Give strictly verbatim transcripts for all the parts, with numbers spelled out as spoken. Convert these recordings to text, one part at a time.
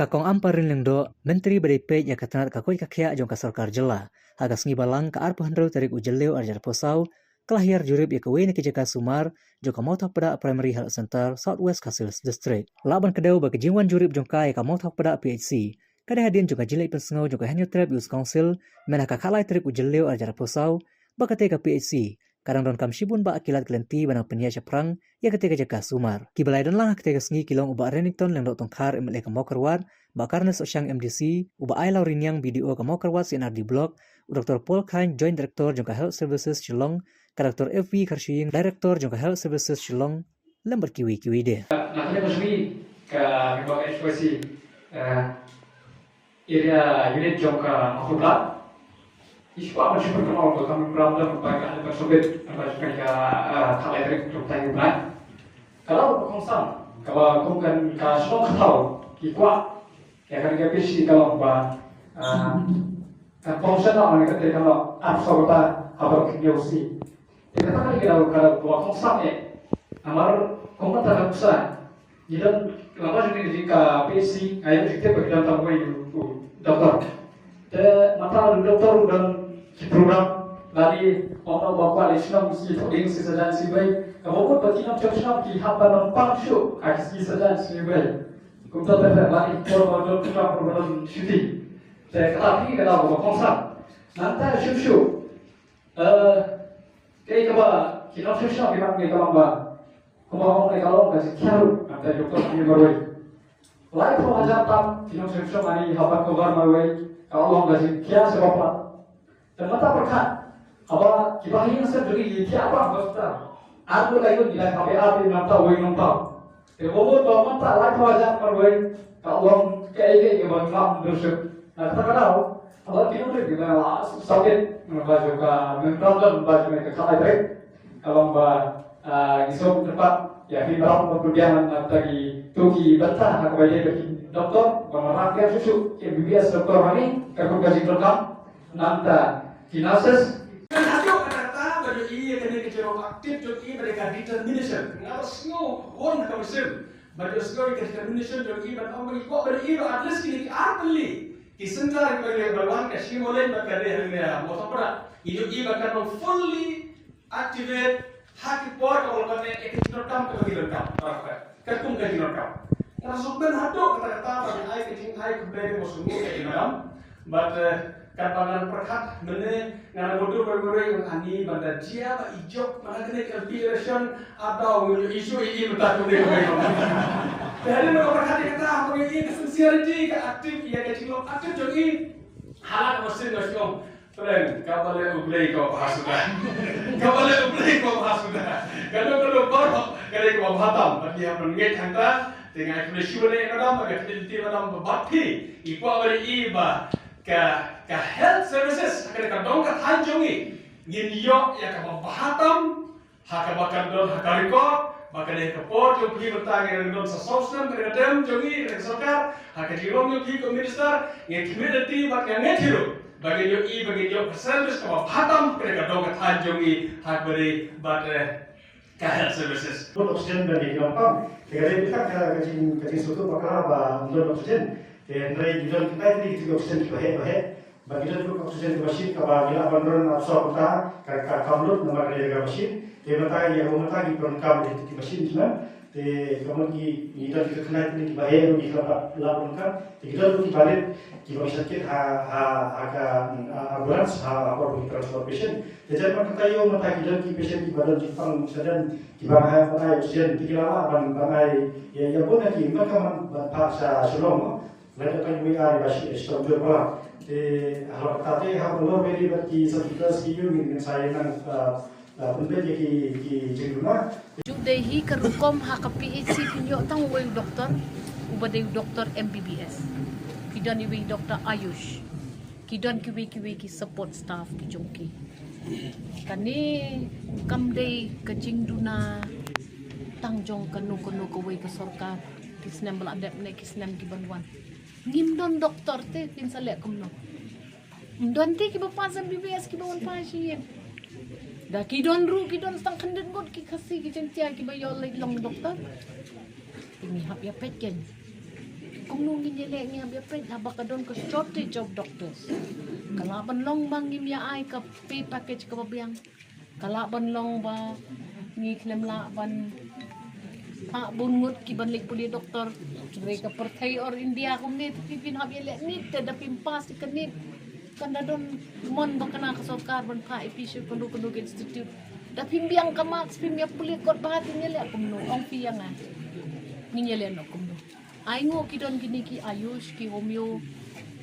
Ka Kong Ampareen Lyngdoh, Myntri ba dei peit ïa ka tnat ka koit ka khiah jong ka sorkar jylla, ha ka sngi Balang ka arphew hynriew tarik u Jylliew arhajar arphew saw, ka la hiar jurip ïa kawei na ki jaka sumar jong ka Mawthaw Pdah Primary Health Centre, South West Khasi Hills District. Lah ban kdew ba ka jingwan jurip jong ka ïa ka Mawthaw Pdah P H C ka dei hadien jong ka jingleit pynsngew jong ka Hynñiewtrep Youth Council, mynta ka khatlai tarik u Jylliew arhajar arphew saw, ba katei ka P H C ka dang donkam shibun bah ki lad ki lynti ban nang pynïaid shaphrang ïa katei ka jaka sumar. Kiba la ïadon lang ha katei ka sngi ki long u Bah Renikton Lyngdoh Tongkhar, M L A ka Mawkyrwat, Bah Carnes Oshang, M D C, u Bah Ailawriniang, B D O ka Mawkyrwat C and R D Block, u Doctor Paul Chyne, Joint Director jong ka Health Services Shillong, ka Doctor F V Kharshiing, Director jong ka Health Services Shillong, lem bad kiwei kiwei de. Na kane ka sngi ka Member H Y C, eh, Area Unit jong ka Mawkyrwat. Ki shu kwah ban shu pynpaw ka kam program ba ka dei ban submit ba ka, ah, khatlai tarik jong u bnai. Ka dei ka kongsan kaba kum kan ka shnong ka thaw ki kwah ïa kane ka P H C ka long ba, ah, ka kongsan na kane ka te ka long ap sa kata haba ki ïoh si. Te kata ka dei ka dei ka dei ka kongsan eh. Namar kum kata ka kongsan. Ngi don, lada jong ngi ka P H C, nga ïohi tip ba ngi don tang wei u doktor. Te mynta u doktor u don ki program, lane ong ba kwah leit shnong shi thoh ding shi sajan shi wei. Kaba mut ba ki nongshong shnong ki hap ban nang pang shuh ha ki shi sajan shi wei. Kumta te lane por ba don program, por ba don shuti. Te kata phi kata ba kongsan. Nangta shuh shuh. Eh, kaei kaba ki nongshong shnong ki ong, ka long ba, kumba ong, ka long ka jingkhia ruh, nangta jong ka jingmyntoi marwei. Laiphew hajar tam ki nongshong shnong ani hap ban cover marwei, ka long ka jingkhia sha ba palat. Te mynta pyrkhat, haba kiba ha ïing ha sem jong ngi ki khia ba hospital. Ar ngut lai ngut ngi dang hap ban ap nangta wei nangta. Te ba mut ba mynta laiphew hajar marwei, ka long kaei kaei kaba ngam dei shuh. Na kata ka daw, haba ki nongrim kiba la suk sabit, ba jong ka memorandum ba jong ka khatlai tarik, ka long ba, ah, ngi sngewthuh pat ïa ki baroh ba pynbiang na kata ki tu ki bynta ha kaba ïadei bad ki doktor, ba marang ki shuh shuh ki M B B S doktor hangne, katkum ka jingdonkam, nangta ki nurses. Kan haduh kata kata ba ïohi ïa kane ka jingïoh active jong i bad ka determination. Nga la sngew bun ka mynsiem. Ba ïohsngew ïa ka determination jong i ban ong ba i kwah ban ïohi ba at least kine ki ar tylli ki center kiba ïoh ban wan ka Shimolwyn bad ka dei hangne ha Mawthaw Pdah. I ïohi ba kan long fully activate ha ki por kaba la connect ïa ka jingdonkam kaba ki donkam. Katkum ka jingdonkam. Nga la sngewbha haduh katta katta ba ngi ai ka jingai khublei ba sngewbha ïa i madam. Bad, eh, katba ngan pyrkhat mynne ngan mutdur ba ngi roi ngan ani ban da jia ba i jop mynta kane ka L P election, ap daw ngi ïohi shuh ïa i mynta kumne kumne. Te hadien ba nga pyrkhat ïa kata, haba ngi ïohi ka sincerity, ka active, ïa ka jinglong active jong i. Hala ka mynsiem nga shu ong, pdeng, kaba leh U Blei kaba bha suda. Kaba leh U Blei kaba bha suda. Kano kano baroh ka dei kaba bha tam. Bad ngi hap ban ngeit hangta. Te nga ai khublei shuh ïa i madam, nga ai khublei ïa i madam bad phi. I kwah ban ïohi ba ka, ka health services ha kane ka dong ka thaiñ jong ngi, ngin ïoh ïa kaba bha tam, ha kaba kan don ha ka record ba kane ka por jong phi mynta ngi dang don sa saw snem kane ka term jong ngi kane ka sorkar, ha ka jinglong jong phi kum minister, ngi commit lynti bad nga ngeit hi ruh ba ngin ïohi ba ngin ïoh ka service kaba bha tam kane ka dong ka thaiñ jong ngi ha kaba dei bad, eh, ka health services. Don oxygen ban ïa ki nongpang. Te ka dei beit ka, ka jing, ka jingsngewthuh bakla ba don oxygen. Te hynrei ngi don khyndai tylli ki oxygen kiba heh ba heh. Ba ngi don ruh ka oxygen ka machine kaba ngi lah ban run ap sor mynta ka, ka kam lut namar ka dei ka machine. Te mynta ïa ka mynta ngi pyndonkam ïa ki machine jong ngi. Te ka mut ngi, ngi don ki khyndai tylli kiba heh ruh ngi lah, lah pyndonkam. Te ngi don ruh kiba rit kiba ngi shah kit ha, ha, ha ka, mm, ambulance ha, ha por ba ngi transport patient. Te jan man kata ïoh mynta ki don ki patient kiba don jingpang shadan kiba ngi ai oxygen te ki la lah ban, ban ai ïa, ïa bun na ki man ka man ban phah sha Shillong mo. Lada ka ïohi ai ba shi, shi tang jur pala. Te halor kata te ha Bangalore bad ki sub-centers ki ïoh ngin, ngin sa ïa nang, ah, ah, pynbeit ïa ki, ki jingduna. Ju dei hi ka rukom ha ka P H C phin ïoh tang uwei u doktor, uba dei u doktor M B B S. Ki don iwei u doktor Ayush. Ki don kiwei kiwei ki support staff ki jong ki. Kane kam dei ka jingduna tang jong kano kano kawei ka sorkar. Ki snem ba la dep ne ki snem ki ban wan. Ngim don doktor te kin sa leh kumno. Ym don te kiba pass M B B S kiba wan pass ïa. Da ki don ruh ki don tang khyndiat ngut ki Khasi ki Jaiñtia kiba ïoh leit long doktor. Te ngi hap ïa peit kein. Kumno ngin ïaleh, ngi hap ïa peit haba ka don ka shortage of doctors. Ka lah ban long ba ngim ïa ai ka pay package kaba biang. Ka lah ban long ba ngi khlem lah ban phah bun ngut ki ban leit pule doctor. Hynrei ka pyrthei or India kumne te phi phin hap ïaleh NEET te da phim pass ïa ka NEET. Kan da don mon ba kane ka sorkar ban phah ïa phi sha kano kano ka institute. Da phim biang ka marks phim ïa pule kot bha te ngin ïaleh kumno, ong phi ïa nga. Ngin ïaleh noh kumno? Ai nguh ki don kine ki Ayush, ki Homeo.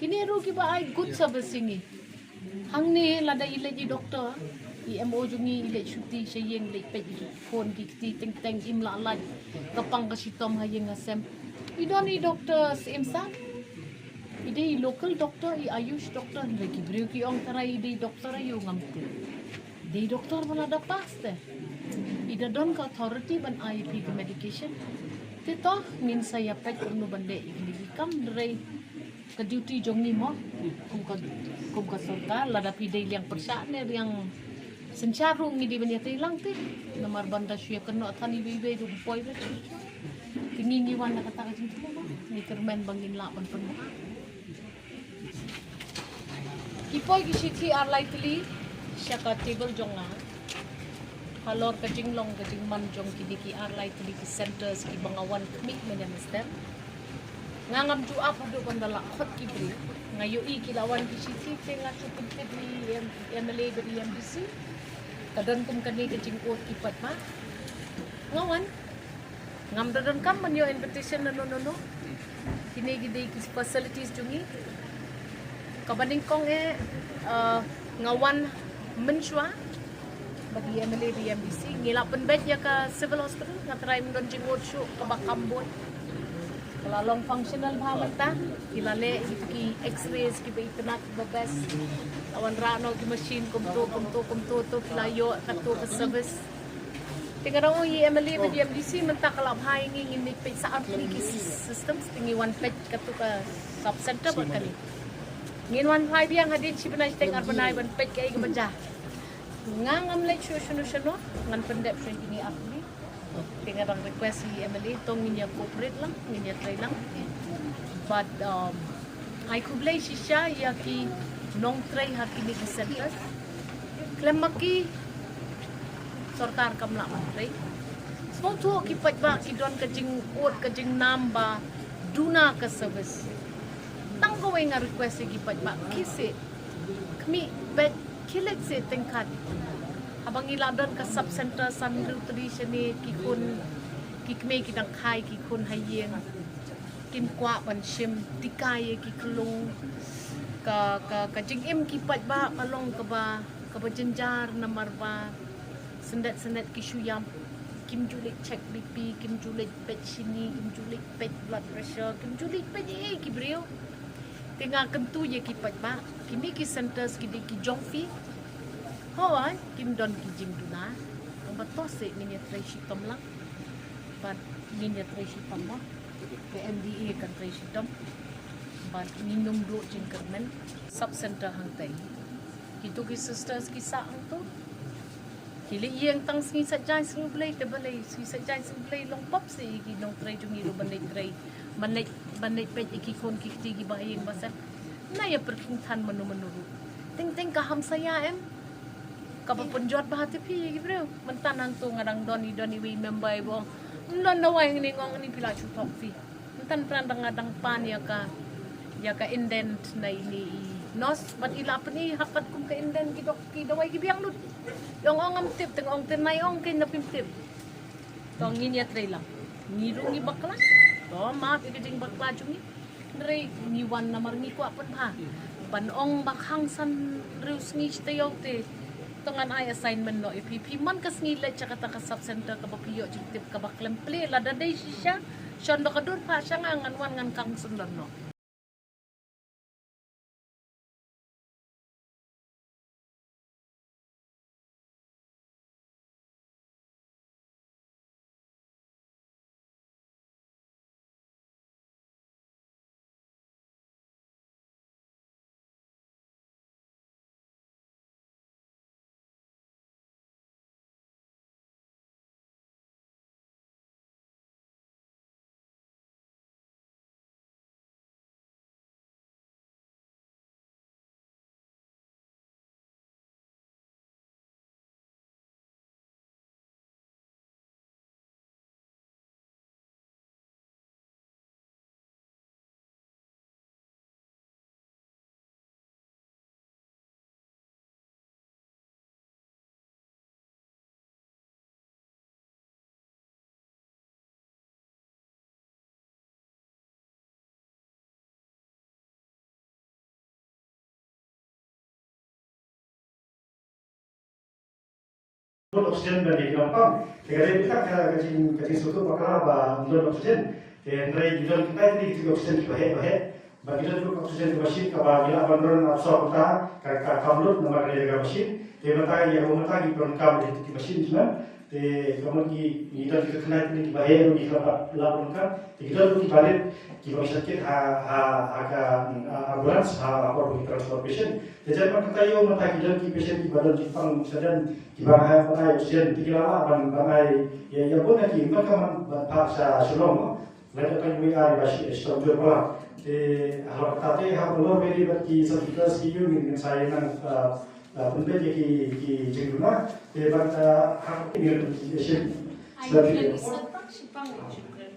Kine ruh kiba ai good service ïa ngi. Hangne lada i leit i doctor, i M O jong ngi i leit shuti sha ïing, leit peit i phone ki kti teng teng, im lah lait ka pang ka shitom ha ïing ha sem. I don i doctor Syiem Sah. I dei i local doctor, i Ayush doctor, hynrei ki briew ki ong tharai i dei doctor aïu ngam tip. Dei doctor ba la da pass te. I da don ka authority ban ai ïa phi ka medication. Te to ngin sa ïa peit kumno ban leh ïa kine ki kam, hynrei ka duty jong ngi mo, kum ka, kum ka sorkar, lada phi dei liang pyrshah ne liang synshar ruh ngi dei ban ïatrei lang te. Namar ban da shu ïa kynnoh than iwei iwei ruh poi beit. Te ngi, ngi wan na kata ka jingkynnoh mo, ngi kyrmen ba ngin lah ban pynmih. Ki poi ki shithi ar lai tylli sha ka table jong nga halor ka jinglong ka jingman jong kine ki ar lai tylli ki centers kiba nga wan khmih mynne mynstep. Nga ngam ju ap haduh ban da lah khot ki briew. Nga ïohi ki la wan ki shithi te nga shu pyntip ïa i M-, M L A bad i M D C. Ka don kum kane ka jingud ki paidbah. Nga wan. Ngam da donkam ban ïoh invitation na no no no. Kine ki dei ki facilities jong ngi. Kaba nyngkong eh, eh, nga wan mynshuwa bad i M L A bad i M D C. Ngi la pynbeit ïa ka civil hospital, nga tharai ym don jingud shuh kaba kham bun. Ka la long functional bha mynta. Ki la leh ïa ki X-rays kiba itynnad, kiba best. La wanrah noh ki machine kumto kumto kumto, to ki la ïoh katto ka service. Te nga dang ong i M L A bad i M D C mynta ka la bha ïa ngi, ngin leit peit sa artylli ki sys-, systems, te ngi wan peit katto ka sub center bad kane. Ngin wan phai biang hadien shi bnai, shiteng ar bnai ban peit kaei kaba jia. Nga ngam leit shuh shano shano, ngan pyndep shuh ïa kine artylli. Te nga dang request i M L A to ngin ïa cooperate lang, ngin ïatrei lang. Bad, um, ai khublei shisha ïa ki nongtrei ha kine ki centers. Khlem ma ki, sorkar kam lah ban trei. Sngewthuh ki paidbah ki don ka jingud ka jingnam ba duna ka service. Tang kawei nga request ïa ki paidbah, khie seh, khmih, peit, khie leit seh tyngkhap. Haba ngi la don ka sub center san hynriew tylli shane, ki khun, ki kmie ki dang kha ïa ki khun ha ïing. Kim kwah ban shim tika ïa ki khyllung. Ka, ka, ka jingim ki paidbah ka long kaba, kaba jynjar namar ba syndet syndet ki shu ïap. Kim ju leit check B P, kim ju leit peit shini, kim ju leit peit blood pressure, kim ju leit peit ei ei ki briew. Te nga kyntu ïa ki paidbah, kine ki centers ki dei ki jong phi. Hooid, kim don ki jingduna. Tang ba to seh ngin ïatrei shitom lang. Bad ngin ïatrei shitom mo. Ka M D A kan trei shitom. Bad ngin ym duh jingkyrmen. Sub center hangtei. Kito ki sisters ki sah hangto. Ki leit ïeng tang sngi Saitjaiñ sngi U Blei, te balei sngi Saitjaiñ sngi U Blei long pop seh ïa ki nongtrei jong ngi ruh ban leit trei, ban leit, ban leit peit ïa ki khun ki kti kiba ha ïing ba sem. Nai ïa pyrkhing than mano mano ruh. Teng teng ka hamsaïa em. Kaba pynjot bha te phi ïa ki briew. Mynta nangto nga dang don i, don iwei i member iba ong, ym don dawai hangne, nga ong, hangne phi la shu thok phi. Mynta nga dang, nga dang pan ïa ka, ïa ka indent na ine i nurse, bad i la pyni ha katkum ka indent ki dok, ki dawai ki biang lut. I ong, ong ngam tip, te nga ong te nai ong kein lada phim tip. To ngin ïatrei lang. Ngi ruh ngi bakla. To map ïa ka jingbakla jong ngi. Hynrei ngi wan namar ngi kwah pynbha. Ban ong ba khang san hynriew sngi shi taïew te. To ngan ai assignment noh ïa phi. Phi man ka sngi leit sha kata ka sub center kaba phi ïoh jingtip kaba khlem plie, lada dei shisha, shon da ka dur phah sha nga, ngan wan ngan khang syndon noh. Oxygen ban ïa ki nongpang. Te ka dei beit ka, ka jing, ka jingsngewthuh bakla ba ym don oxygen. Te hynrei ngi don kynthei ki oxygen kiba heh ba heh. Ba ngi don oxygen machine kaba ngi lah ban run ap sor mynta ka, ka kam lut namar ka dei ka machine. Te mynta ïa ka mynta ngi pyndonkam ïa ki machine jong ngi. Te ka mut ngi, ngi don ki khynnah kiba heh ruh ngi khlem lap donkam. Te ki don ki barit kiba ngi shah kit ha, ha, ha ka, mm, ambulance ha, ha por ba ngi transport patient. Te jan mynta ïoh mynta ki don ki patient kiba don jingpang sha don kiba ngi hap ban ai oxygen. Te ki la lah ban, ban ai ïa, ïa bun na ki mynta ka man ban phah sha Shillong mo. Lada tang wei ai ba shi, shitom jur pala. Te halor kata te ha Nalor Valley bad ki South East ki ïa ngin, ngin sa ïa nang, ah, ah, pynbeit ïa ki, ki jingduna. Te bad, ah, ha ki ngin ki shim. Ai, ngin ki shim pang, shim pang.